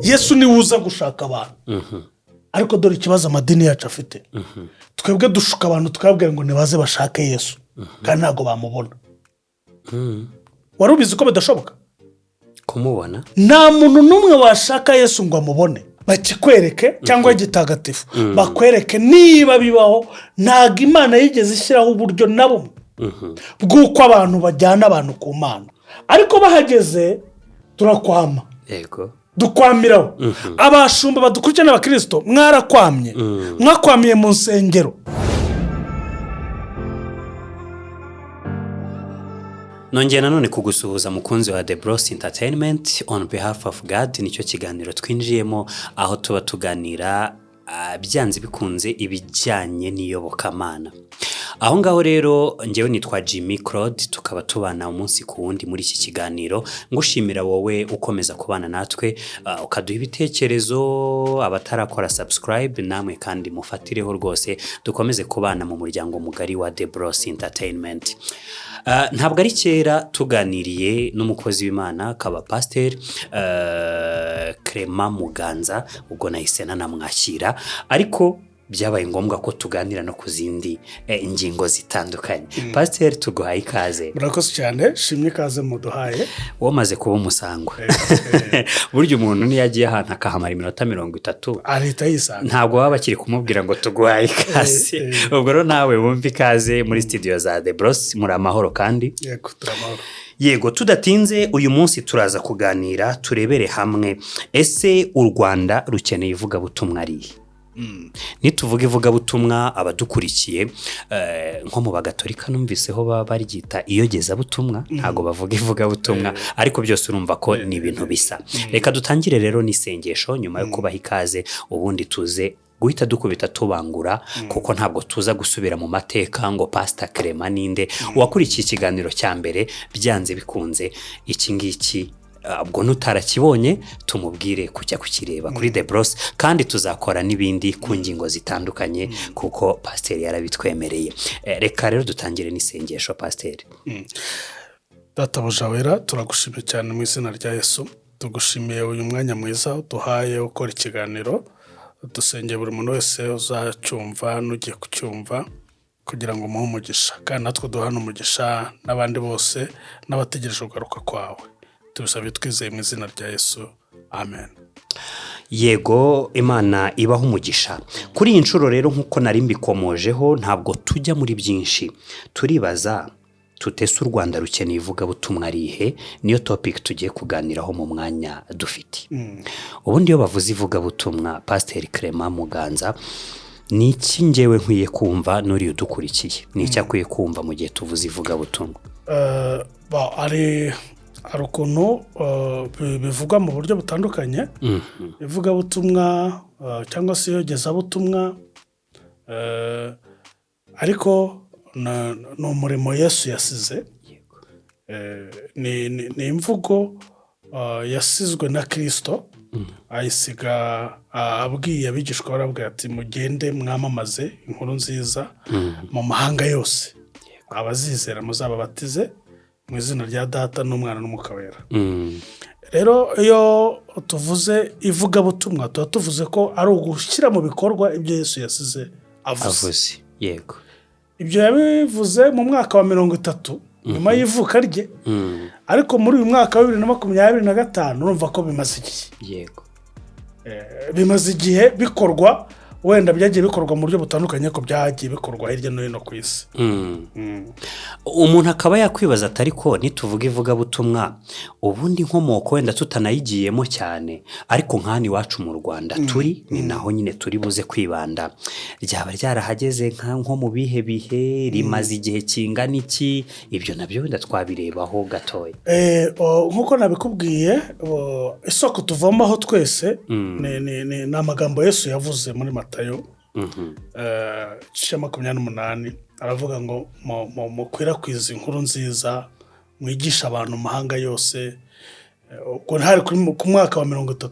Yesu niwe uza gushaka abantu. Ariko dore ikibazo amadini yacu afite: twebwe dushuka abantu, tukababwira ngo nibaze bashake Yesu, kandi ntabwo bamubona. Wari ubizi ko bidashoboka kumubona? Nta muntu n'umwe washaka Yesu ngo amubone, bakikwereke cyangwa gitagatifu bakwereke niba bibaho. Ntabwo Imana yigeze ishyiraho uburyo na bumwe bw'uko abantu bajyana abantu ku Mana, ariko bahageze turakwama. Dukwamiraho. Abashumba badukurikirana, n'abakirisito, mwarakwamye, mwakwamiye mu nsengero. Nongeye nanone kugusuhuza, mukunzi wa The Bros Entertainment. On Behalf of God nicyo kiganiro twinjiyemo, aho tuba tuganira byanze bikunze ibijyanye n'iyobokamana. Aho ngaho rero ngewe nitwa Jimmy Claude, tukaba tubana umunsi ku wundi muri iki kiganiro. Ngushimira wowe ukomeza kubana natwe, ukaduha ibitekerezo. Abatarakora subscribe namwe kandi mufatireho rwose, dukomeze kubana mu muryango mugari wa The Bros Entertainment. Ntabwo ari kera tuganiriye n'umukozi w'Imana, akaba pasiteri Clement Muganza. Ubwo nahise nanamwakira, ariko byabaye ngombwa ko tuganira no ku zindi ingingo zitandukanye. Pasiteri, tuguhaye ikaze. Murakoze cyane, shimye ikaze muduhaye. Wamaze kuba umusangwa. Burya umuntu niyo agiye ahantu akahamara iminota 30, ahita yisanga. Ntabwo baba bakiri kumubwira ngo tuguhaye ikaze. Ubwo rero nawe wumva ikaze muri studio za The Bros. Muri amahoro kandi? Yego, turamahoro. Yego, tudatinze, uyu munsi turaza kuganira turebere hamwe: ese u Rwanda rukeneye ivugabutumwa rihe? Nituvuga ivugabutumwa, abadukurikiye, nko mu Bagatolika numviseho baba baryita iyogezabutumwa, ntabwo bavuga ivugabutumwa, ariko byose urumva ko ni ibintu bisa. Reka dutangire rero n'isengesho nyuma yo kubaha ikaze, ubundi tuze guhita dukubita tubangura, kuko ntabwo tuza gusubira mu mateka ngo Pasita Clement ninde. Uwakurikiye ikiganiro cya mbere, byanze bikunze iki ngiki ubwo nutarakibonye tumubwire kujya kukireba kuri The Bros, kandi tuzakora n'ibindi ku ngingo zitandukanye kuko pasiteri yarabitwemereye. Reka rero dutangire n'isengesho, pasiteri. Databuja wera, turagushimiye cyane mu izina rya Yesu. Tugushimiye uyu mwanya mwiza uduhaye ukora ikiganiro. Dusengeye buri muntu wese uzacyumva n'ugiye kucyumva kugira ngo umuhe umugisha, kandi natwe duhane umugisha n'abandi bose n'abategereje kugaruka kwawe. Tubisabye twizeye mu izina rya Yesu, amen. Yego, Imana ibaho umugisha. Kuri iyi nshuro rero, nk'uko nari mbikomojeho, ntabwo tujya muri byinshi. Turibaza tutese: u Rwanda rukeneye ivugabutumwa rihe? Niyo topic tugiye kuganiraho mu mwanya dufite. Ubundi iyo bavuze ivugabutumwa, Pasiteri Clement Muganza, ni iki ngewe nkwiye kumva, n'uriya udukurikiye ni icyo akwiye kumva mu gihe tuvuze ivugabutumwa? Hari ukuntu bivugwa mu buryo butandukanye. Ivugabutumwa cyangwa se iyogezabutumwa, ariko ni umurimo Yesu yasize. Ni imvugo yasizwe na Kirisito, ayisiga abwiye abigishwa, barabwira ati: "Mugende mwamamaze inkuru nziza mu mahanga yose, abazizera muzababatize mu izina rya Data n'Umwana n'Umwuka Wera." Rero iyo tuvuze ivugabutumwa, tuba tuvuze ko ari ugushyira mu bikorwa ibyo Yesu yasize avuze. Avuze, yego. Ibyo yabivuze mu mwaka wa 30 nyuma y'ivuka rye, ariko muri uyu mwaka wa 2025 urumva ko bimaze igihe. Bimaze igihe bikorwa, wenda byagiye bikorwa mu buryo butandukanye, ariko byagiye bikorwa hirya no hino ku isi. Umuntu akaba yakwibaza ati: ariko nituvuga ivugabutumwa, ubundi inkomoko wenda tutanayigiyemo cyane, ariko nk'hano iwacu mu Rwanda turi, ni naho nyine turi buze kwibanda, ryaba ryarahageze nko mu bihe bihe, rimaze igihe kingana iki? Ibyo nabyo wenda twabirebaho gatoya. Nk'uko nabikubwiye, isoko tuvomaho twese ni amagambo Yesu yavuze muri Matayo igice cya 28, aravuga ngo mukwirakwize inkuru nziza, mwigishe abantu mu mahanga yose. Ubwo hari ku mwaka wa 30.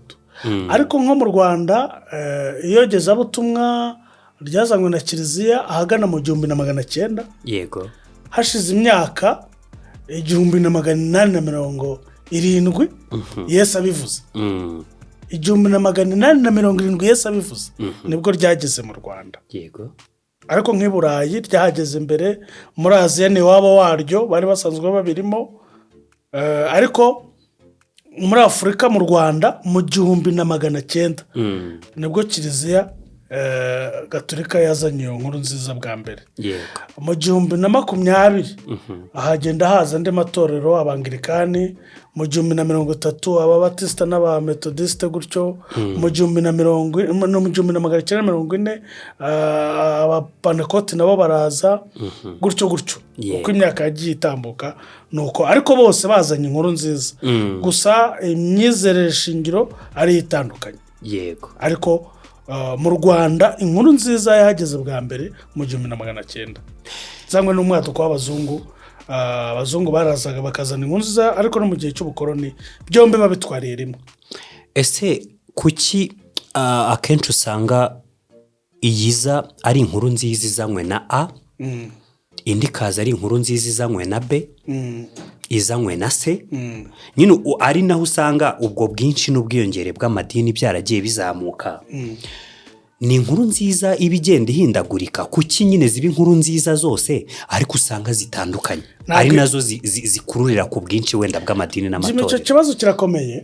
Ariko nko mu Rwanda, iyogezabutumwa ryazanywe na Kiliziya ahagana mu 1900. Hashize imyaka 1870 Yesu abivuze. 1870 Yesu abivuze, nibwo ryageze mu Rwanda. Ariko nk'i Burayi ryahageze mbere, muri Aziya ni iwabo waryo, bari basanzwe babirimo. Ariko muri Afurika, mu Rwanda, mu 1900 nibwo Kiliziya Gatolika yazanye iyo nkuru nziza bwa mbere. Mu 1020 hagenda haza andi matorero, Abangirikani. Mu 1030 Ababatisita n'Abametodisite gutyo. Mu gihumbi na mirongo no mu 1940 Abapanekoti nabo baraza gutyo gutyo. Uko imyaka yagiye itambuka ni uko, ariko bose bazanye inkuru nziza, gusa imyizerere shingiro ari itandukanye. Ariko mu Rwanda inkuru nziza yahageze bwa mbere mu 1900, cyangwa n'umwaduko w'abazungu. Abazungu barazaga bakazana inkuru nziza, ariko no mu gihe cy'ubukoroni byombi babitwariye rimwe. Ese kuki akenshi usanga iyiza ari inkuru nziza izanywe na A, indi ikaza ari inkuru nziza izanywe na B, izanywe na C nyine, ari naho usanga ubwo bwinshi n'ubwiyongere bw'amadini byaragiye bizamuka? Ni inkuru nziza iba igenda ihindagurika. Kuki nyine ziba inkuru nziza zose, ariko usanga zitandukanye, ari nazo zikururira ku bwinshi wenda bw'amadini Jimmy, icyo n'amatorero? kibazo kirakomeye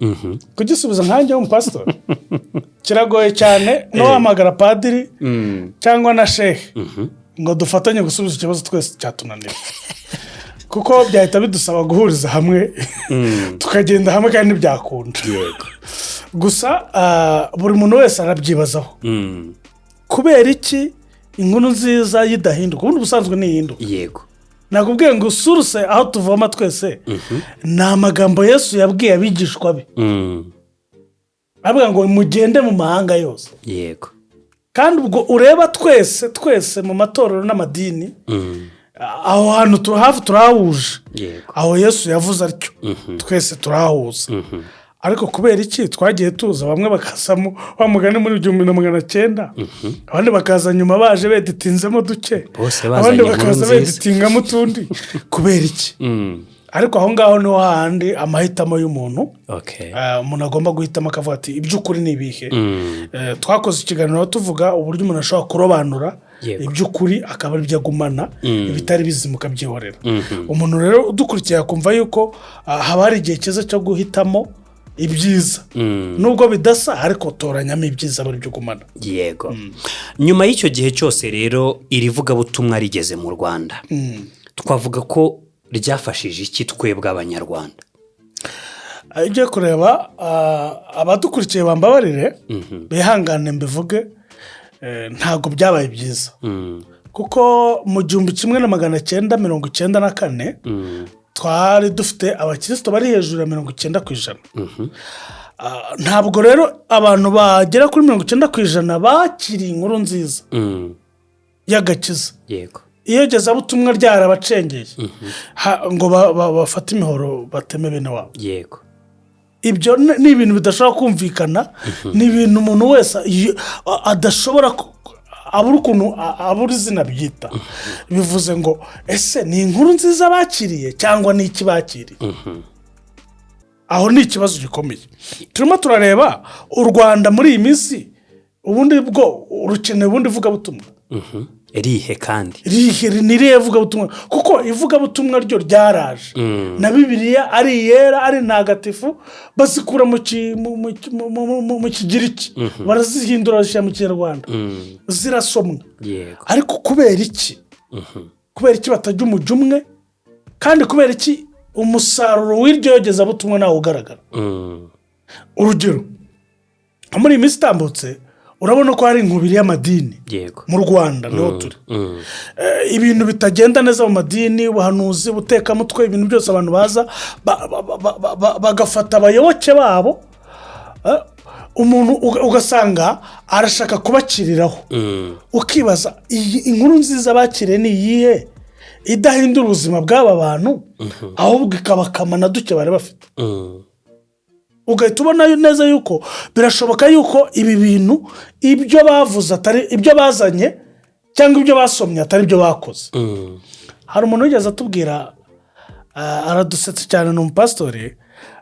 kugisubiza. Nkanjye w'umupasitori kiragoye cyane, n'uwahamagara padiri cyangwa na shehe ngo dufatanye gusubiza ikibazo, twese cyatunanira, kuko byahita bidusaba guhuriza hamwe, tukagenda hamwe, kandi ntibyakunda. Gusa buri muntu wese arabyibazaho: kubera iki inkuru nziza yidahinduka? Ubundi ubusanzwe ntihinduka. Nakubwiye ngo source, aho tuvoma twese, ni amagambo Yesu yabwiye abigishwa be, avuga ngo mugende mu mahanga yose. Kandi ubwo ureba twese twese mu matorero n'amadini, aho hantu hafi turahahuje. Aho Yesu yavuze atyo, twese turahahuza. Ariko kubera iki twagiye tuza, bamwe bakazamo wa mugani muri 1900, abandi bakaza nyuma baje beditinzemo duke, Bose bazanye abandi inkuru bakaza nziza. beditingamo utundi, kubera iki? Ariko aho ngaho niho hahandi amahitamo y'umuntu, umuntu agomba guhitamo akavuga ati: "Iby'ukuri ni ibihe?" Twakoze ikiganiro tuvuga uburyo umuntu ashobora kurobanura iby'ukuri akaba aribyo agumana, ibitari bizima ukabyihorera. Umuntu rero udukurikiye akumva yuko haba hari igihe cyiza cyo guhitamo ibyiza, nubwo bidasa, ariko toranyamo ibyiza aba aribyo ugumana. Yego. Nyuma y'icyo gihe cyose rero, iri vugabutumwa rigeze mu Rwanda, twavuga ko ryafashije iki twebwe Abanyarwanda? Iyo ugiye kureba, abadukurikiye bambabarire, bihangane mbivuge, ntabwo byabaye byiza, kuko mu 1994 twari dufite abakristo bari hejuru ya 90%. Ntabwo rero abantu bagera kuri 90% bakiriye inkuru nziza y'agakiza, iyogezabutumwa ryarabacengeye, ngo bafate imihoro bateme bene wabo. Ibyo ni ibintu bidashobora kumvikana, ni ibintu umuntu wese adashobora abura ukuntu abura izina byita. Bivuze ngo ese ni inkuru nziza bakiriye cyangwa ni iki bakiriye? Aho ni ikibazo gikomeye. Turimo turareba u Rwanda muri iyi minsi, ubundi bwo rukeneye ubundi ivugabutumwa? Rihe kandi? Rihe? Ni irihe vugabutumwa? Kuko ivugabutumwa ryo ryaraje, na Bibiliya ari iyera, ari ntagatifu, bazikura mu Kigiriki, barazihindura, bazishyira mu Kinyarwanda, zirasomwa. Ariko kubera iki batajya umujyo umwe? Kandi kubera iki umusaruro w'iryo yogezabutumwa ntawe ugaragara? Urugero, muri iyi minsi itambutse urabona ko hari inkubiri y'amadini mu Rwanda, niho turi. Ibintu bitagenda neza mu madini, ubuhanuzi, ubutekamutwe, ibintu byose, abantu baza bagafata abayoboke babo. Umuntu ugasanga arashaka kubakiriraho. Ukibaza, iyi inkuru nziza bakiriye ni iyihe idahindura ubuzima bw'aba bantu, ahubwo ikabakama na duke bari bafite? Ugahita ubona neza yuko birashoboka yuko ibi bintu, ibyo bavuze atari ibyo bazanye, cyangwa ibyo basomye atari ibyo bakoze. Hari umuntu wigeze atubwira, aradusetsa cyane, ni umupasitori,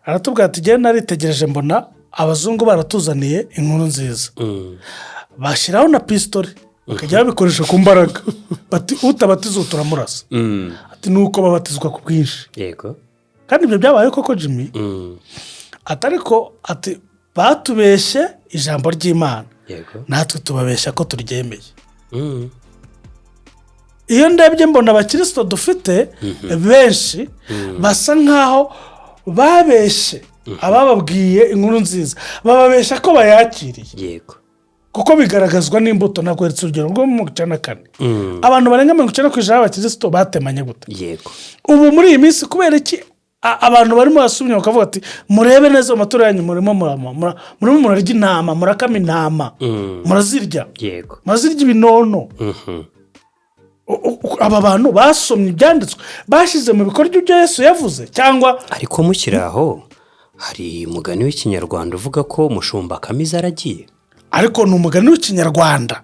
aratubwira ati: "Genda naritegereje mbona Abazungu baratuzaniye inkuru nziza, bashyiraho na pistolet, bakajya babikoresha ku mbaraga, bati: "Utabatiza turamurasa." Ati: "Nuko babatizwa ku bwinshi." Kandi ibyo byabaye koko, Jimmy. Ati ariko, ati batubeshye ijambo ry'Imana, natwe tubabeshya ko turyemeye. Iyo ndebye mbona abakirisito dufite benshi basa nkaho babeshye abababwiye inkuru nziza, bababeshya ko bayakiriye, kuko bigaragazwa n'imbuto. Nakweretse urugero rwo mu 94, abantu barenga 90% b'abakirisito batemanye gute? Ubu muri iyi minsi, kubera iki abantu barimo basubira bakavuga ati: "Murebe neza mu matora yanyu, murimo murimo murarya intama, murakama intama, murazirya, murazirya ibinono." Aba bantu basomye ibyanditswe, bashyize mu bikorwa ibyo Yesu yavuze, cyangwa? Ariko mukiri aho, hari umugani w'Ikinyarwanda uvuga ko umushumba akamiza aragiye. Ariko ni umugani w'Ikinyarwanda.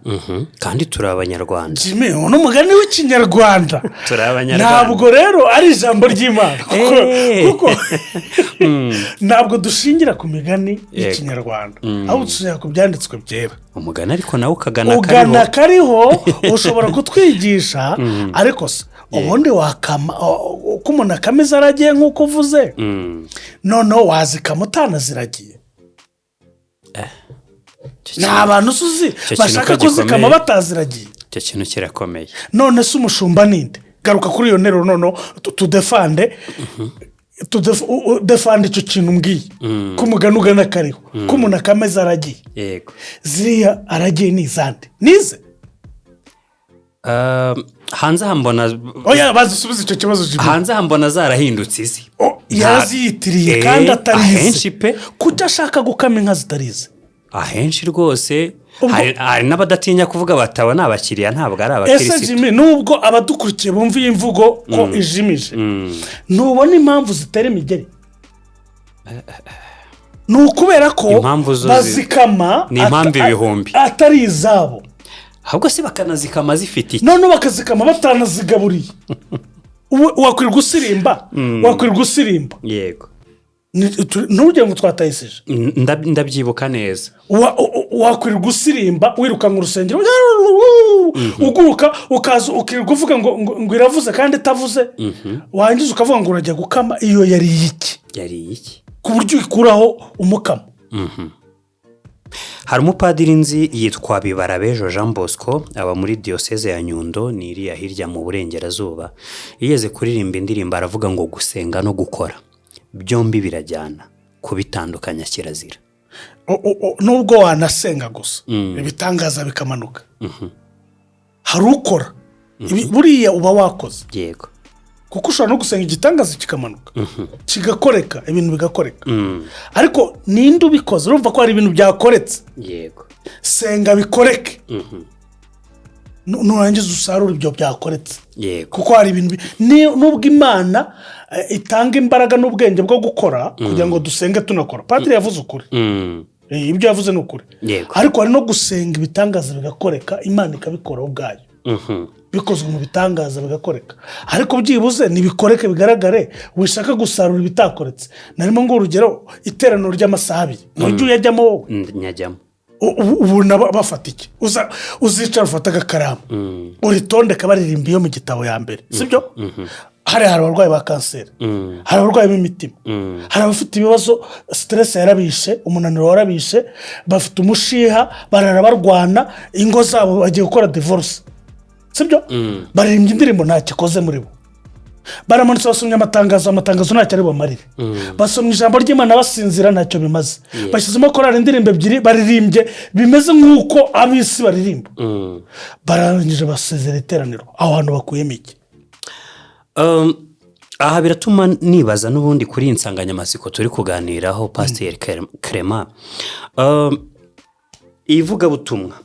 Kandi turi Abanyarwanda. Jimmy, ni umugani w'Ikinyarwanda. Turi Abanyarwanda. Ntabwo rero ari ijambo ry'Imana, kuko ntabwo dushingira ku migani y'Ikinyarwanda, ahubwo dushingira ku byanditswe byera. Umugani ariko nawe ukagana Ugana kariho. Kariho, ushobora kutwigisha, ariko se ubundi wakama uko umuntu akameza aragiye nk'uko uvuze, noneho wazikama utanaziragiye? Icyo Ni abantu uzi kintu bashaka ko kuzikama gikomeye. bataziragiye. Icyo kintu kirakomeye. None se umushumba ninde? Garuka kuri iyo nteruro noneho tudefande udefande icyo kintu umbwiye, ko umugani ugana kariho, ko umuntu akameza aragiye. Ziriya aragiye ni izande? Nize? Hanze aha mbona Oya, bazisubize icyo kibazo, Jimmy. Hanze aha mbona zarahindutse izi. Oh, yaraziyitiriye kandi atarize. Ahenshi pe. Kuki ashaka gukama inka zitarize? Ahenshi rwose hari n'abadatinya kuvuga bataba ni abakiriya, ntabwo ari Ese abakirisitu. Jimmy, nubwo abadukurikiye bumva iyi mvugo ko ijimije, ntubona impamvu zitera imigeri? Ni ukubera ko Impamvu zo bazikama ni impamvu ibihumbi. atari izabo. Ahubwo se bakanazikama zifite iki? Noneho bakazikama batanazigaburiye. Ubu wakwirirwa usirimba. Ntugire ngo twatayisije. Ndabyibuka neza. Wakwirirwa usirimba, wirukanka urusengero, uguruka, ukaza ukirirwa uvuga ngo iravuze kandi itavuze, warangiza ukavuga ngo urajya gukama. Iyo yari iki? Yari iki? Ku buryo uyikuraho umukamo. Hari umupadiri nzi yitwa Bibarabejo Jean Bosco, aba muri Diyoseze ya Nyundo, ni iriya hirya mu burengerazuba. Yigeze kuririmba indirimbo, aravuga ngo gusenga no gukora byombi birajyana, kubitandukanya kirazira. Nubwo wanasenga gusa, ibitangaza bikamanuka, hari ukora. Buriya uba wakoze, kuko ushobora no gusenga igitangaza kikamanuka, kigakoreka, ibintu bigakoreka, ariko ninde ubikoze? Urumva ko hari ibintu byakoretse. Senga bikoreke, nurangiza usarure ibyo byakoretse, kuko hari ibintu nubwo Imana itanga imbaraga n'ubwenge bwo gukora kugira ngo dusenge tunakora. Padiri yavuze ukuri. Ibyo yavuze ni ukuri. Ariko hari no gusenga ibitangaza bigakoreka, Imana ikabikora ubwayo, bikozwe mu bitangaza bigakoreka. Ariko byibuze nibikoreke bigaragare, wishaka gusarura ibitakoretse. Narimo ngo urugero, iteraniro ry'amasaha 2, ntujye uyajyamo wowe? Nyajyamo. Ubona bafata iki? Uzicara ufate agakaramu uritondeke, baririmba iyo mu gitabo ya mbere, sibyo? Hari abarwayi ba kanseri, hari abarwayi b'imitima, hari abafite ibibazo, stress yarabishe, umunaniro warabishe, bafite umushiha, barara barwana, ingo zabo bagiye gukora divorce, sibyo? Baririmbye indirimbo, ntacyo ikoze muri bo. Baramanutse basomye amatangazo, amatangazo ntacyo ari bubamarire. Basomye ijambo ry'Imana basinzira, ntacyo bimaze. Bashyizemo korari indirimbo ebyiri, baririmbye bimeze nk'uko ab'isi baririmba, barangije basezera iteraniro. Aho hantu bakuyemo iki? Aha biratuma nibaza n'ubundi kuri iyi nsanganyamatsiko turi kuganiraho, Pasiteri Clement. Ivugabutumwa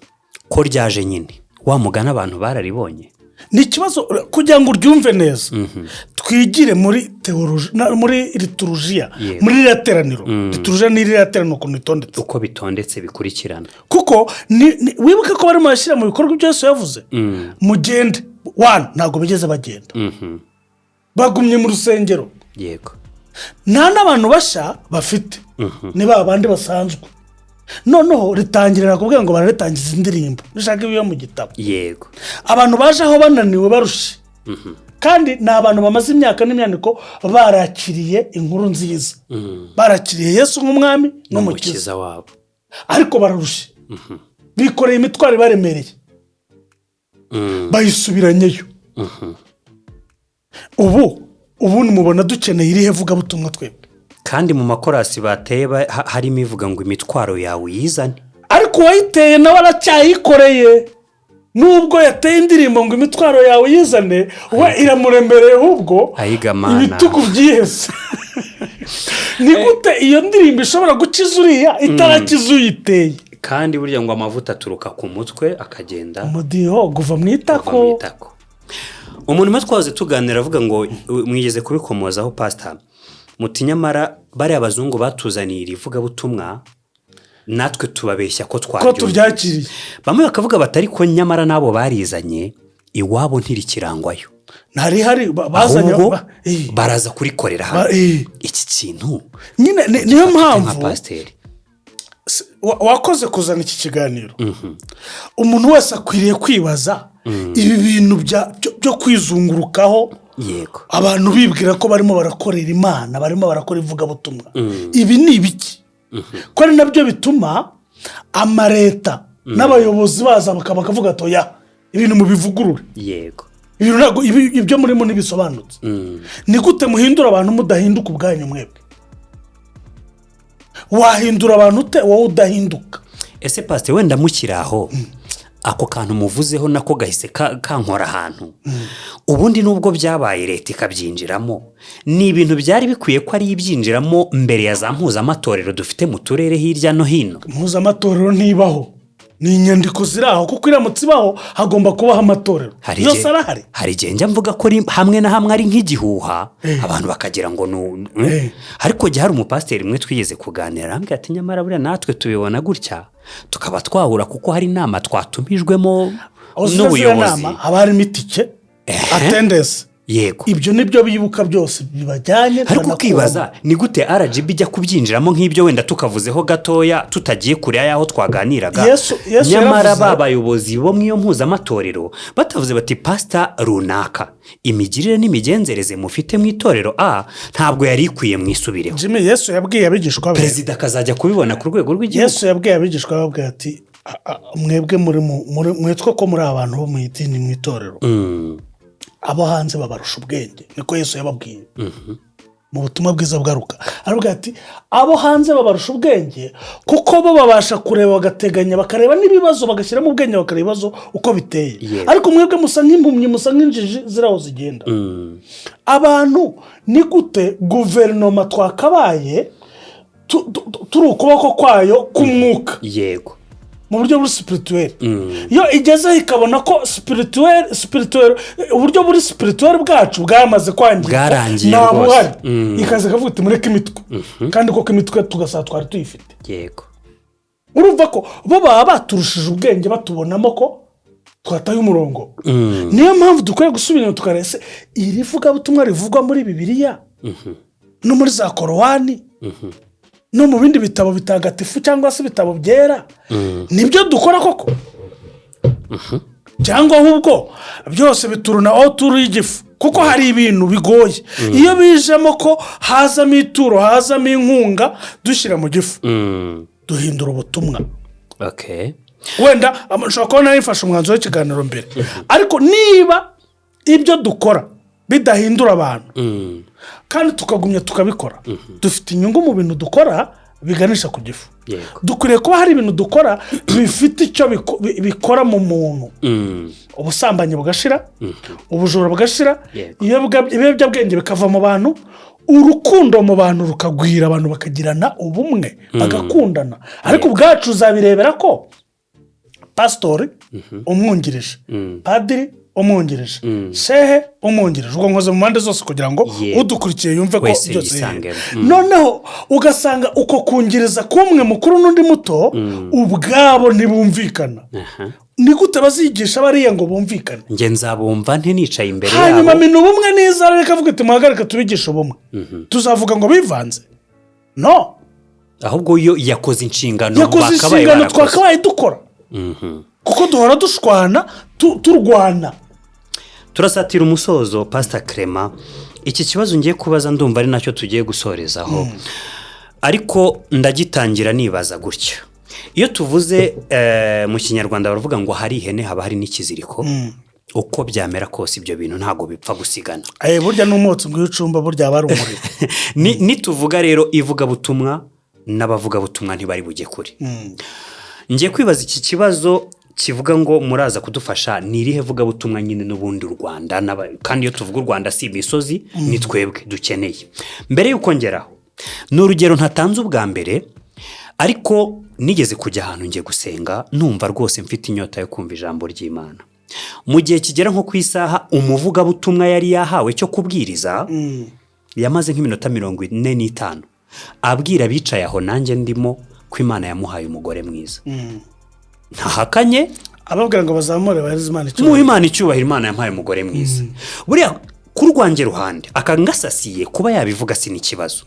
ko ryaje nyine, wa mugani abantu bararibonye. Ni ikibazo kugira ngo uryumve neza, twigire muri tewoloji, muri liturujiya, muri ririya teraniro. Liturujiya ni ririya teraniro ukuntu ritondetse. Uko bitondetse, bikurikirana. Kuko wibuke ko barimo barashyira mu bikorwa ibyo Yesu yavuze: "Mugende." Wani ntabwo bigeze bagenda, bagumye mu rusengero. Nta n'abantu bashya bafite. Ni ba bandi basanzwe. Noneho ritangirira kubwira ngo bararitangiza indirimbo rishaka ibiyo mu gitabo. Abantu baje aho bananiwe, barushe, kandi ni abantu bamaze imyaka n'imyaniko barakiriye inkuru nziza, barakiriye Yesu nk'umwami n'umukiza, n'umukiza wabo, ariko bararushe, bikoreye imitwaro ibaremereye, bayisubiranyeyo. Ubu mubona dukeneye irihe vugabutumwa twebwe? Kandi mu makorasi bateye harimo ivuga ngo imitwaro yawe uyizane. Ariko uwayiteye nawe aracyayikoreye. Nubwo yateye indirimbo ngo imitwaro yawe uyizane, we iramuremereye ahubwo. Ayigamana. Ibitugu byihese. Ni gute iyo ndirimbo ishobora gukiza uriya itarakiza uyiteye? Kandi burya ngo amavuta aturuka ku mutwe akagenda umudiho guva mu kuva itako. Mu itako. Umuntu umwe twahoze tuganira avuga ngo mwigeze kubikomozaho, pasita, muti nyamara bariya abazungu batuzaniye iri vugabutumwa, natwe tubabeshya ko ko twaryumva. Turyakiriye. Bamwe bakavuga bati ariko nyamara n'abo barizanye iwabo ntirikirangwayo. Ntarihari, bazanye ahubwo baraza kurikorera hano. Iki kintu Nyine niyo nka mpamvu pasiteri wakoze kuzana iki kiganiro. Umuntu wese akwiriye kwibaza ibi bintu byo kwizungurukaho, abantu bibwira ko barimo barakorera Imana, barimo barakora ivugabutumwa. Ibi ni ibiki? Ko ari nabyo bituma amaleta n'abayobozi baza bakavuga ati oya, ibintu mubivugurure. Ibintu ntabwo ibyo murimo ntibisobanutse. Ni gute muhindura abantu mudahinduka ubwanyu mwebwe? Wahindura abantu ute wowe udahinduka? Ese pasiteri, wenda mukiri aho, ako kantu muvuzeho nako gahise kankora ahantu. Ubundi nubwo byabaye leta ikabyinjiramo, ni ibintu byari bikwiye ko ari ibyinjiramo mbere ya za mpuzamatorero dufite mu turere hirya no hino. Mpuzamatorero ntibaho, ni inyandiko ziri aho, kuko iramutse ibaho hagomba kubaho amatorero Hari yose. Arahari. Hari igihe njya mvuga ko hamwe na hamwe ari nk'igihuha, abantu bakagira ngo ni Ariko jya hari umupasiteri umwe twigeze kuganira, arambwira ati nyamara buriya natwe tubibona gutya, tukaba twahura kuko hari inama twatumijwemo Aho ziriya n'ubuyobozi. nama haba harimo itike, attendance. Ibyo nibyo bibuka byose bibajyanye. Ariko banakuramo. ukibaza ni gute RGB ijya kubyinjiramo nk'ibyo, wenda tukavuzeho gatoya tutagiye kure y'aho twaganiraga, Yesu nyamara yaravuze- ba bayobozi bo mu iyo mpuzamatorero batavuze bati pasita runaka, imigirire n'imigenzereze mufite mu itorero a ntabwo yari ikwiye, mwisubireho. Jimmy, Yesu yabwiye abigishwa be, Perezida akazajya kubibona ku rwego rw'igihugu. Yesu yabwiye abigishwa be, ababwira ati mwebwe muri mwitwa ko muri abantu bo mu idini, mu itorero, abo hanze babarusha ubwenge. Niko Yesu yababwiye mu butumwa bwiza bwa Luka. Aravuga ati abo hanze babarusha ubwenge kuko bo babasha kureba, bagateganya, bakareba n'ibibazo, bagashyiramo ubwenge, bakareba ibibazo uko biteye. Ariko mwebwe musa nk'impumyi, musa nk'injiji ziri aho zigenda. Abantu ni gute guverinoma twakabaye turi ukuboko kwayo k'umwuka mu buryo buri spirituel, iyo igezeho ikabona ko spirituel, uburyo buri spirituel bwacu bwamaze kwangirika, Bwarangiye nta rwose. buhari, ikaza ikavuga iti mureke imitwe, kandi koko imitwe tugasaba twari tuyifite. Urumva ko bo baba baturushije ubwenge, batubonamo ko twataye umurongo. Niyo mpamvu dukwiye gusubira inyuma tukareba se iri vugabutumwa rivugwa muri Bibiliya no muri za Korowani no mu bindi bitabo bitagatifu cyangwa se ibitabo byera, nibyo dukora koko, cyangwa ahubwo byose bituruna autour y'igifu? Kuko hari ibintu bigoye iyo bijemo ko hazamo ituro, hazamo inkunga dushyira mu gifu, duhindura ubutumwa. Wenda nshobora kuba nari mfashe umwanzuro w'ikiganiro mbere, ariko niba ibyo dukora bidahindura abantu kandi tukagumya tukabikora, dufite inyungu mu bintu dukora biganisha ku gifu. Dukwiriye kuba hari ibintu dukora bifite icyo bikora mu muntu, ubusambanyi bugashira, ubujura bugashira, ibiyobyabwenge bikava mu bantu, urukundo mu bantu rukagwira, abantu bakagirana ubumwe, bagakundana. Ariko ubwacu uzabirebera ko pasitori umwungirije, padiri umwungirije, shehe umwungirije, ubwo nkoze mu mpande zose kugira ngo udukurikiye yumve ko Wese byose yisangemo. Noneho ugasanga uko kungiriza k'umwe mukuru n'undi muto, ubwabo ntibumvikana. Ni gute bazigisha bariya ngo bumvikane? Njye nzabumva nte nicaye imbere Hanyuma yabo? Mina ubumwe neza reka avuga iti muhagarike tubigishe ubumwe, tuzavuga ngo bivanze? No. Ahubwo yo yakoze inshingano Yakoze bakabaye inshingano barakoze. twakabaye dukora, kuko duhora dushwana, turwana. Turasatira umusozo, Pasita Clement. Iki kibazo ngiye kubaza ndumva ari nacyo tugiye gusorezaho, ariko ndagitangira nibaza gutya: iyo tuvuze mu Kinyarwanda baravuga ngo hari ihene haba hari n'ikiziriko. Uko byamera kose, ibyo bintu ntabwo bipfa gusigana. Burya n'umwotsi ngo iyo ucumba burya haba hari umuriro. Nituvuga rero ivugabutumwa n'abavugabutumwa, ntibari bujye kure. Ngiye kwibaza iki kibazo kivuga ngo muraza kudufasha: ni irihe vugabutumwa nyine n'ubundi u Rwanda kandi iyo tuvuga u Rwanda si imisozi, ni twebwe dukeneye? Mbere y'uko ngeraho, ni urugero ntatanze ubwa mbere, ariko nigeze kujya ahantu ngiye gusenga, numva rwose mfite inyota yo kumva ijambo ry'Imana. Mu gihe kigera nko ku isaha umuvugabutumwa yari yahawe cyo kubwiriza, yamaze nk'iminota 45 abwira abicaye aho, nanjye ndimo, ko Imana yamuhaye umugore mwiza. Ntahakanye. Ababwira ngo bazamure bahereze Imana Muhe icyubahiro. Imana icyubahiro, Imana yamuhaye umugore mwiza. Buriya ku rwanjye ruhande akangasasiye kuba yabivuga si n'ikibazo,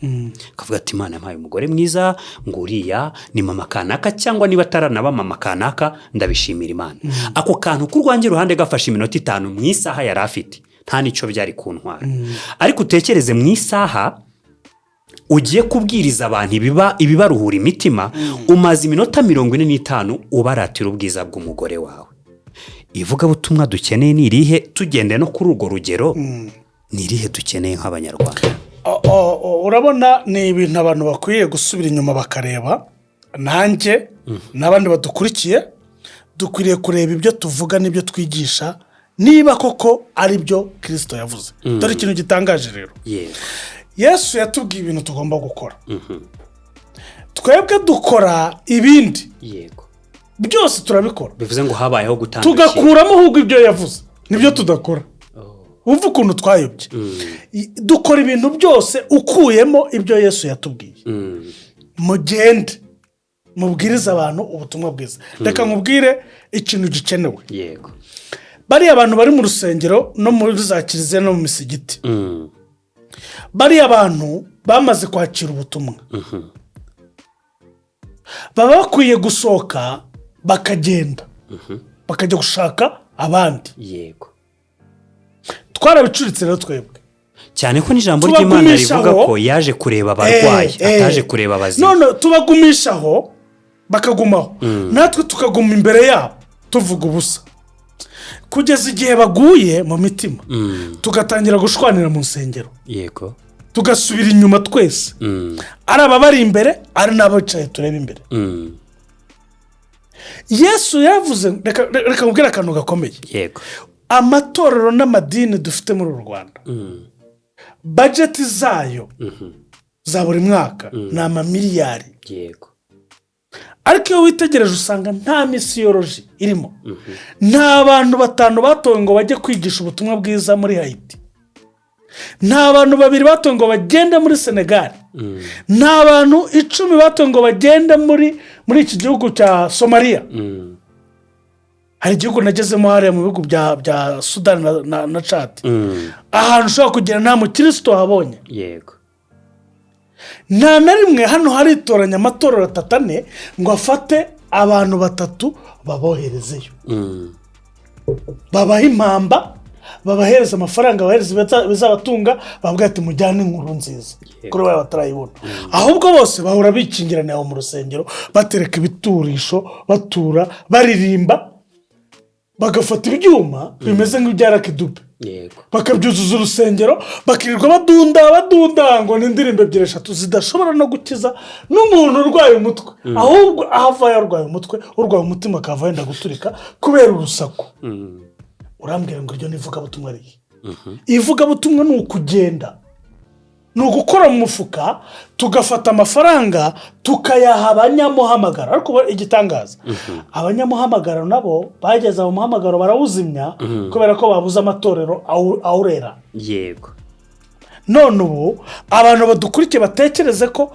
akavuga ati: "Imana yamuhaye umugore mwiza, ngo uriya ni mama kanaka, cyangwa niba ataranaba mama kanaka, ndabishimira Imana." Ako kantu ku rwanjye ruhande gafashe iminota 5 mu isaha yari afite, nta n'icyo byari kuntwara. Ariko utekereze mu isaha ugiye kubwiriza abantu ibibaruhura imitima, umaze iminota 45 ubaratira ubwiza bw'umugore wawe. Ivugabutumwa dukeneye ni irihe? Tugendeye no kuri urwo rugero, ni irihe dukeneye nk'Abanyarwanda? Urabona, ni ibintu abantu bakwiye gusubira inyuma bakareba. Nanjye n'abandi badukurikiye dukwiriye kureba ibyo tuvuga n'ibyo twigisha, niba koko ari byo Kirisito yavuze. Dore ikintu gitangaje rero. Yesu yatubwiye ibintu tugomba gukora, twebwe dukora ibindi. Byose turabikora. Bivuze ngo habayeho gutandukira. Tugakuramo ahubwo ibyo yavuze nibyo tudakora. Wumva ukuntu twayobye? Dukora ibintu byose ukuyemo ibyo Yesu yatubwiye: mugende mubwirize abantu ubutumwa bwiza. Reka nkubwire ikintu gikenewe. Bariya bantu bari mu rusengero no muri za kiliziya no mu misigiti, bariya bantu bamaze kwakira ubutumwa, baba bakwiye gusohoka bakagenda bakajya gushaka abandi. Twarabicuritse rero twebwe. Cyane ko n'ijambo ry'Imana Tubagumishaho. rivuga ko yaje kureba abarwayi, ataje kureba abazima. None tubagumishaho bakagumaho, natwe tukaguma imbere yabo tuvuga ubusa kugeza igihe baguye mu mitima, tugatangira gushwanira mu nsengero, tugasubira inyuma twese, ari ababari imbere, ari n'abicaye tureba imbere. Yesu yavuze, reka nkubwire akantu gakomeye. Amatorero n'amadini dufite muri uru Rwanda, budget zayo za buri mwaka ni amamiliyari. Ariko iyo witegereje usanga nta missiology irimo, nta bantu batanu batowe ngo bajye kwigisha ubutumwa bwiza muri Hayiti, nta bantu babiri batowe ngo bagende muri Senegali, nta bantu 10 batowe ngo bagende muri iki gihugu cya Somaliya. Hari igihugu nagezemo hariya mu bihugu bya Sudani na Cadi, ahantu ushobora kugera nta mukirisitu wahabonye. Nta na rimwe hano haritoranya amatorero atatu, ane, ngo afate abantu batatu baboherezeyo, babahe impamba, babahereza amafaranga, babahereza ibizabatunga, bavuga ati: "Mujyane inkuru nziza kuri bariya batarayibona." Ahubwo bose bahora bikingirana aho mu rusengero, batereka ibiturisho, batura, baririmba, bagafata ibyuma bimeze nk'ibya Lucky Dube, bakabyuzuza urusengero, bakirirwa badunda badunda ngo ni indirimbo ebyiri eshatu zidashobora no gukiza n'umuntu urwaye umutwe. Ahubwo aho ava yarwaye umutwe, urwaye umutima akava yenda guturika kubera urusaku. Urambwira ngo iryo ni ivugabutumwa rihe? Ivugabutumwa ni ukugenda, ni ugukora mu mufuka, tugafata amafaranga tukayaha abanyamuhamagaro. Ariko ubu igitangaza, abanyamuhamagaro nabo bageze mu muhamagaro barawuzimya kubera ko babuze amatorero awurera. None ubu abantu badukurikiye batekereze ko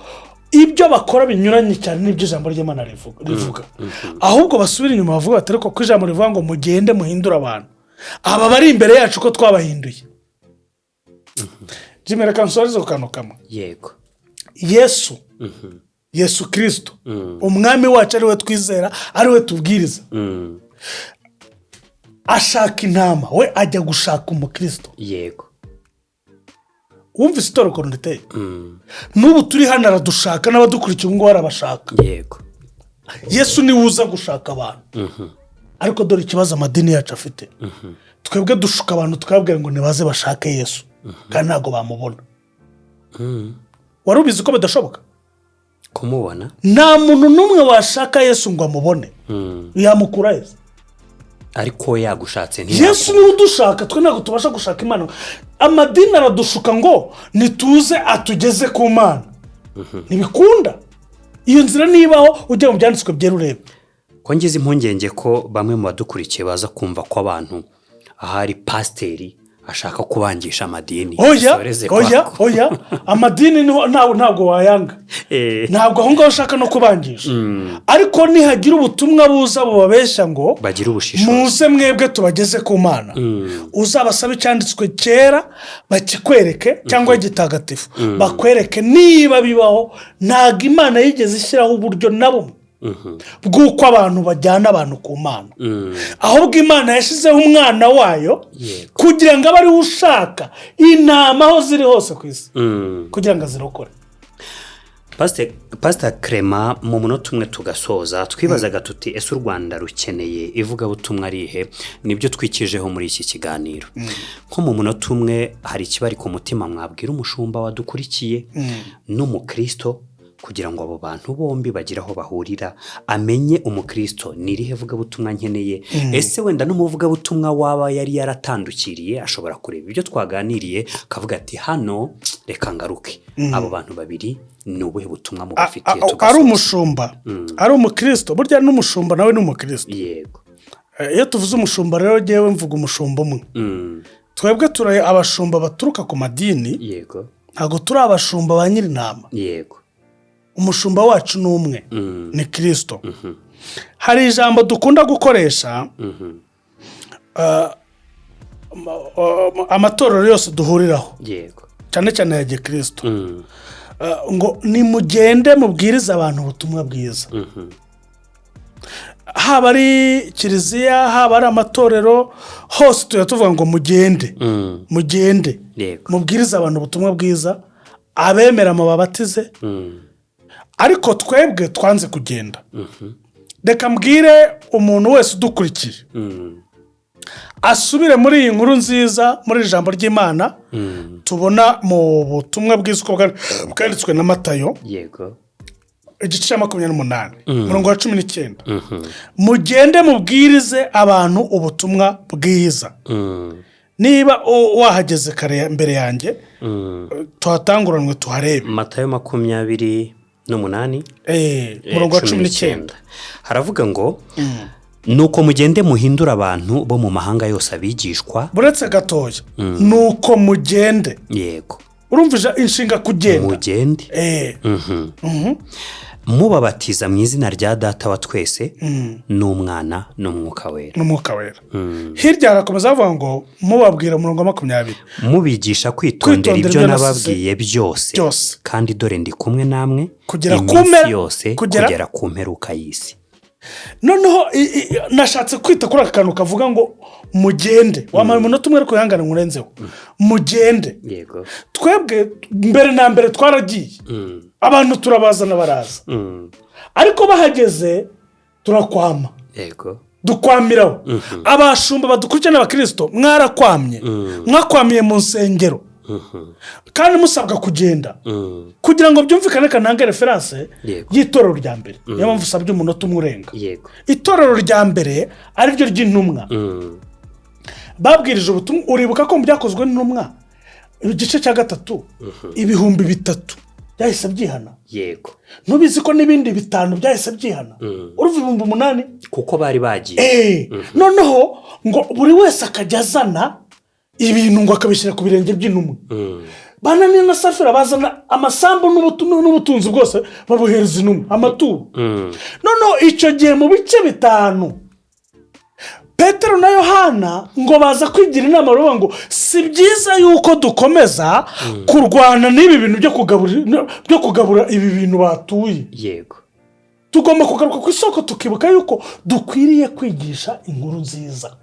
ibyo bakora binyuranye cyane n'ibyo ijambo ry'Imana rivuga. Ahubwo basubire inyuma bavuga bati: "Ariko ko ijambo rivuga ngo mugende muhindure abantu, aba bari imbere yacu ko twabahinduye?" Jimmy, reka nsoreze ku kantu kamwe. Yesu Yesu Kirisito, umwami wacu, ari we twizera, ari we tubwiriza, ashaka intama, we ajya gushaka umukristo. Wumvise itorero ukuntu riteye? N'ubu turi hano aradushaka, n'abadukurikiye ubu ngubu arabashaka. Yesu niwe uza gushaka abantu. Ariko dore ikibazo amadini yacu afite: twebwe dushuka abantu, tukababwira ngo nibaze bashake Yesu, kandi ntabwo bamubona. Wari ubizi ko bidashoboka? Kumubona? Nta muntu n'umwe washaka Yesu ngo amubone. Yamukura Yesu? Ariko we yagushatse Yesu ntiyakubona. niwe udushaka, twe ntabwo tubasha gushaka Imana. Amadini aradushuka ngo nituze atugeze ku Mana. Ntibikunda, iyo nzira nibaho. Ujya mu byanditswe byera urebe. Ko ngize impungenge ko bamwe mu badukurikiye baza kumva ko abantu ahari pasiteri ashaka kubangisha amadini. Oya. Dusoreze Oya. kwako. Oya, amadini niho ntabwo wayanga. Ntabwo aho ngaho ushaka no kubangisha, ariko nihagira ubutumwa buza bubabeshya ngo bagire ubushishozi. Muze mwebwe tubageze ku Mana, uzabasaba icyanditswe cyera bakikwereke, cyangwa igitagatifu bakwereke niba bibaho. Ntabwo Imana yigeze ishyiraho uburyo na bumwe bw'uko abantu bajyana abantu ku Mana. Ahubwo Imana yashyizeho umwana wayo kugira ngo abe ariwe ushaka intama aho ziri hose ku isi, kugira ngo azirokore. Pasita Clement, mu munota umwe tugasoza, twibazaga tuti: ese u Rwanda rukeneye ivugabutumwa rihe? Nibyo twikijeho muri iki kiganiro. Nko mu munota umwe, hari ikibari ku mutima mwabwira umushumba wadukurikiye n'umukristo, kugira ngo abo bantu bombi bagire aho bahurira, amenye umukristo ni irihe vugabutumwa nkeneye? Ese wenda n'umuvugabutumwa waba yari yaratandukiriye ashobora kureba ibyo twaganiriye akavuga ati: hano reka ngaruke. Abo bantu babiri ni ubuhe butumwa mubafitiye? Ari Tugasoza. umushumba, ari umukristo, burya n'umushumba nawe ni umukristo. Iyo tuvuze umushumba rero, ngewe mvuga umushumba umwe. Twebwe turi abashumba baturuka ku madini. Ntabwo turi abashumba ba nyir'intama. Umushumba wacu ni umwe, ni Kirisito. Hari ijambo dukunda gukoresha, amatorero yose duhuriraho, cyane cyane ya gikirisito, ngo nimugende mubwirize abantu ubutumwa bwiza. Haba ari kiliziya, haba ari amatorero, hose tujya tuvuga ngo mugende, mugende mubwirize abantu ubutumwa bwiza, abemera mubabatize. Ariko twebwe twanze kugenda. Reka mbwire umuntu wese udukurikiye asubire muri iyi nkuru nziza, muri iri jambo ry'Imana tubona mu butumwa bwiza uko bwanditswe na Matayo, igice cya 28, umurongo wa 19: mugende mubwirize abantu ubutumwa bwiza. Niba wahageze kare mbere yanjye, tuhatanguranwe tuharebe. Matayo 28, Umurongo wa 19. Haravuga ngo: nuko mugende muhindure abantu bo mu mahanga yose abigishwa. Buretse gatoya, nuko mugende. Urumva inshinga kugenda? Mugende. Mubabatiza mu izina rya Data wa twese n'Umwana n'Umwuka Wera. N'Umwuka Wera. Hirya harakomeza bavuga ngo mubabwira, umurongo wa 20: Mubigisha kwitondera kwitondera ibyo ibyo nasize nababwiye byose, byose. Kandi dore ndi kumwe namwe kugera ku iminsi yose, kugera ku mperuka y'isi. Noneho nashatse kwita kuri aka kantu kavuga ngo mugende. Wamara umunota umwe, ariko wihangane nkurenzeho. Mugende. Twebwe mbere na mbere twaragiye, abantu turabazana baraza, ariko bahageze turakwama. Dukwamiraho. Abashumba badukurikirana, n'abakirisito, mwarakwamye, mwakwamiye mu nsengero kandi musabwa kugenda. Kugira ngo byumvikane, kantange référence y'itorero rya mbere. Niyo mpamvu usabye umunota umwe urenga. Itorero rya mbere, ariryo ry'intumwa, babwirije ubutumwa. Uribuka ko mu Byakozwe n'Intumwa, igice cya 3, 3000 byahise byihana? Yego. Ntubizi ko n'ibindi 5 byahise byihana? Urumva 8000. Kuko bari bagiye. Noneho ngo buri wese akajya azana ibintu, ngo akabishyira ku birenge by'intumwa. Bananiya na Safira bazana amasambu n'ubutunzi bwose, babuhereza intumwa, amaturo. Noneho icyo gihe mu bice 5 Petero na Yohana ngo baza kwigira inama, baravuga ngo si byiza yuko dukomeza kurwana n'ibi bintu byo kugabura ibi bintu batuye. Tugomba kugaruka ku isoko, tukibuka yuko dukwiriye kwigisha inkuru nziza.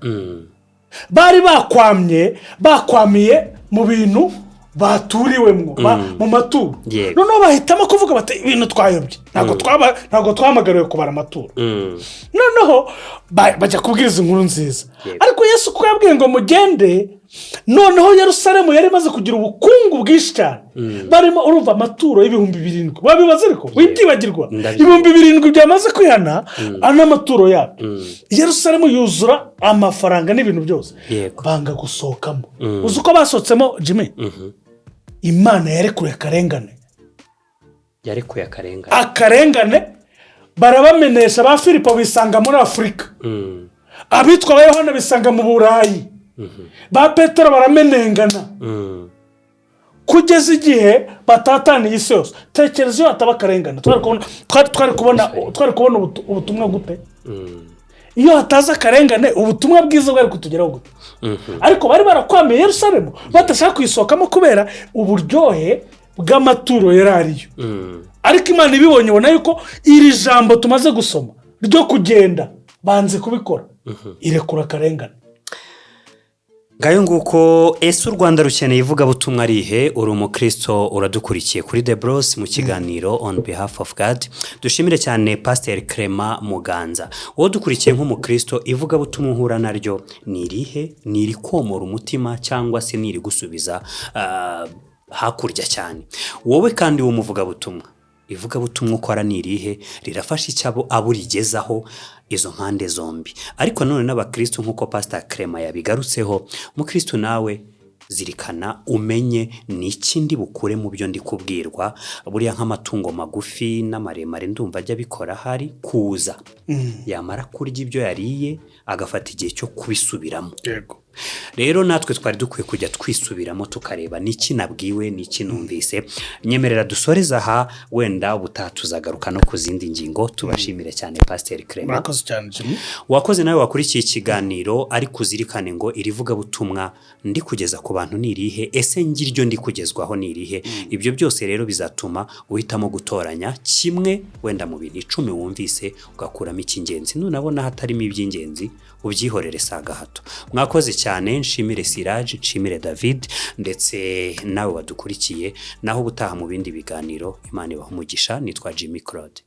Bari bakwamye, bakwamiye mu bintu baturiwemo, mu maturo. Noneho bahitamo kuvuga bati: "Ibintu twayobye, ntabwo twahamagariwe kubara amaturo." Noneho bajya kubwiriza inkuru nziza. Ariko Yesu kuko yabwiye ngo mugende, noneho Yerusalemu yari imaze kugira ubukungu bwinshi cyane, barimo urumva amaturo y'7,000. Wabibaza, ariko wibyibagirwa. Ndabyibuka. 7,000 byamaze kwihana n'amaturo yabyo, Yerusalemu yuzura amafaranga n'ibintu byose. Banga gusohokamo. Uzi uko basohotsemo, Jimmy? Imana yarekuye akarengane. Yarekuye akarengane. Akarengane, barabamenesha. Ba Filipo bisanga muri Afurika, abitwa ba Yohana bisanga mu Burayi, ba Petero baramenengana kugeza igihe batataniye isi yose. Tekereza iyo hataba akarengane, twari kubona ubutumwa gute? Iyo hataza akarengane, ubutumwa bwiza bwari kutugeraho gute? Ariko bari barakwamiye Yerusalemu, badashaka kuyisohokamo kubera uburyohe bw'amaturo yari ariyo. Ariko Imana ibibonye, ibona yuko iri jambo tumaze gusoma ryo kugenda banze kubikora, irekura akarengane. Ngayo nguko. Ese u Rwanda rukeneye ivugabutumwa rihe? Uri umukristo, uradukurikiye kuri The Bros mu kiganiro On Behalf of God. Dushimire cyane Pasiteri Clement Muganza. Wowe dukurikiye nk'umukristo, ivugabutumwa uhura naryo ni irihe? Ni irikomora umutima cyangwa se ni irigusubiza hakurya cyane? Wowe kandi w'umuvugabutumwa, ivugabutumwa ukora ni irihe? Rirafasha icyo abo urigezaho? Izo mpande zombi. Ariko nanone n'abakirisitu, nk'uko Pasita Clement yabigarutseho, mukirisitu nawe zirikana, umenye ni iki ndi bukure mu byo ndi kubwirwa. Buriya nk'amatungo magufi n'amaremare ndumva ajya abikora, hari kuza yamara kurya ibyo yariye agafata igihe cyo kubisubiramo. Rero natwe twari dukwiye kujya twisubiramo, tukareba n'iki nabwiwe, n'iki numvise. Nyemerera dusoreze aha, wenda ubutaha tuzagaruka no ku zindi ngingo. Tubashimire cyane, Pasiteri Clement. Murakoze cyane, Jimmy. Wakoze nawe wakurikiye ikiganiro, ariko uzirikane ngo iri vugabutumwa ndi kugeza ku bantu ni irihe? Ese ngiryo ndi kugezwaho ni irihe? Ibyo byose rero bizatuma uhitamo gutoranya kimwe wenda mu bintu 10 wumvise, ugakuramo icy'ingenzi. Nunabona hatarimo iby'ingenzi, ubyihorere, si agahato. Mwakoze cyane. Nshimire Siraje, nshimire David, ndetse nawe wadukurikiye. Naho ubutaha mu bindi biganiro, Imana ibaha umugisha. Nitwa Jimmy Claude.